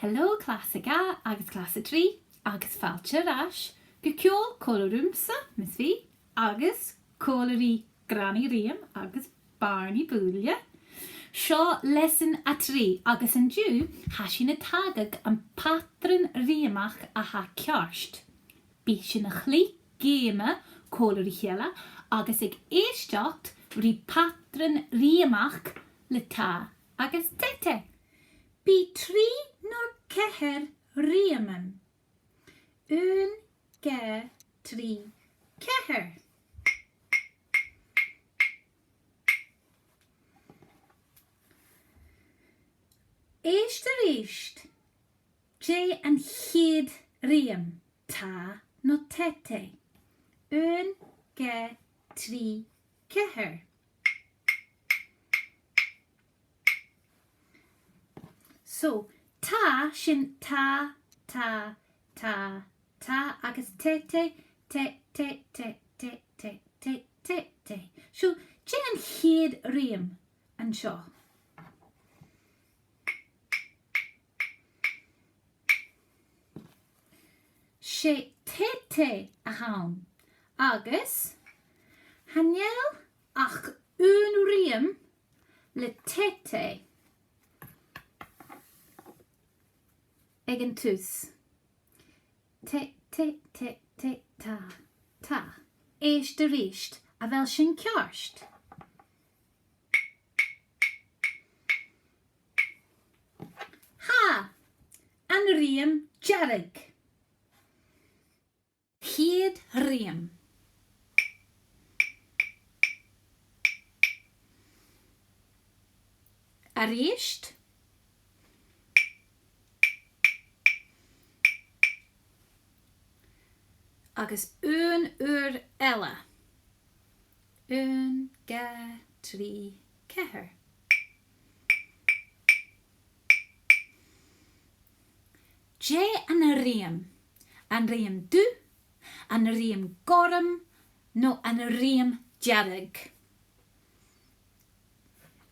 Hello Class 2 agus Class 3 agus fáilte ar ais go Ceol Comhla Riúmsa, Miss V, agus Comhla Rí Granny Rím agus Barney Buaile. Seo Lesson 3 agus indiu tha sinn a' tagadh an patrún ríomach a tha ceart. Bí sinn a chluich géime comhla rí chéile agus ag éisteacht rí patrún ríomach le tá agus tete. Bí tri nó ceathair ríomann. Un, ge, tri, ceathair. Éist aríst. Dé an chéad rím, tá nó tete? Un, ge, tri, ceathair. So, tá, sin tá, tá, tá, tá agus tete, te, te, te, te, te, te, te, te. So, dé an chéad rím anseo? Sé tete a tha ann agus tha níl ach aon rím le tete ag an tús. Te te te te ta ta. Éist aríst, a bheil sin ceart? Tha! An rím dearg. Chéad rím. Aríst. Agus aon uair eile. Un, ga, tri, ceathair. Dé an rím? An rím dubh, an rím gorm nó an rím dearg?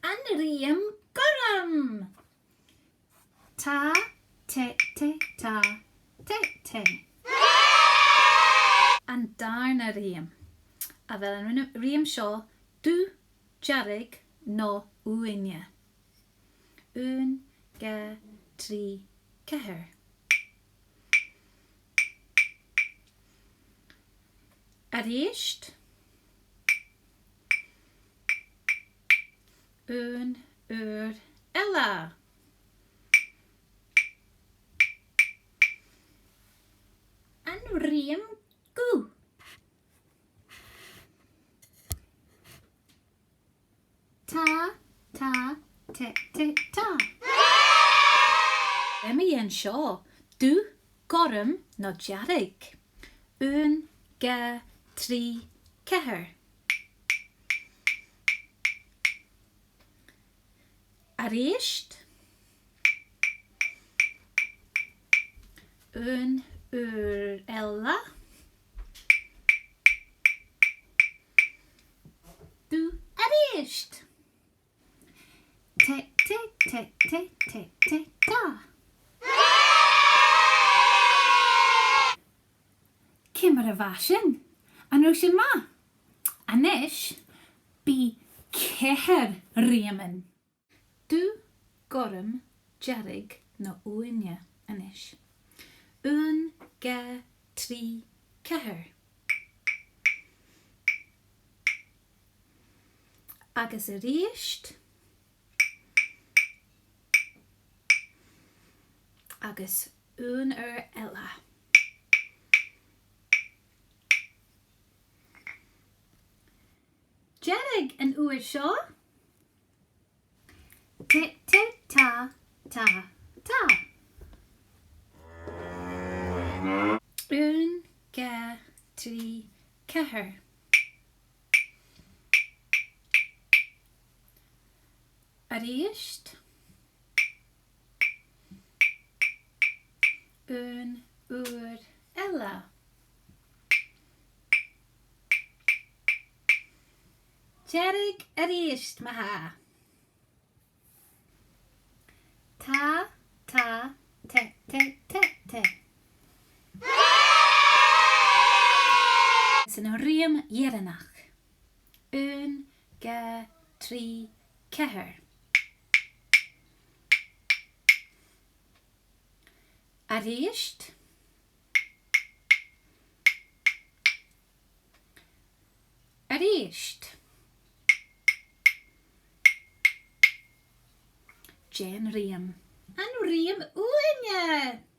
An rím gorm! Ta, te, te, ta, te, te. An darna rím. A bheil an rím seo dubh, dearg nó uaine? Un, ga, tri, ceathair. Aríst. Un uair eile. An rím dubh. Ta, ta, te, te, ta. Imigh anseo, dubh, gorm nó dearg. Un, ga, tri, ceathair. Aríst. Un uair eile. Dubh aríst! Te te te te te te ta. Cé mar a bha sin? An raibh sin maith? Anois, bí ceathair ríomann. Dubh, gorm, dearg nó uaine anois. Un, ga, tri, ceathair. Agus aríst. Agus un uair eile. Dearg an uair seo. Te te ta ta ta. Un, ga, tri, ceathair. Aríst. Un uair eile. Dearg aríst, má tha. Ta, ta, te, 3, 4. Aríst. Aríst. Déan rím. An rím uaine!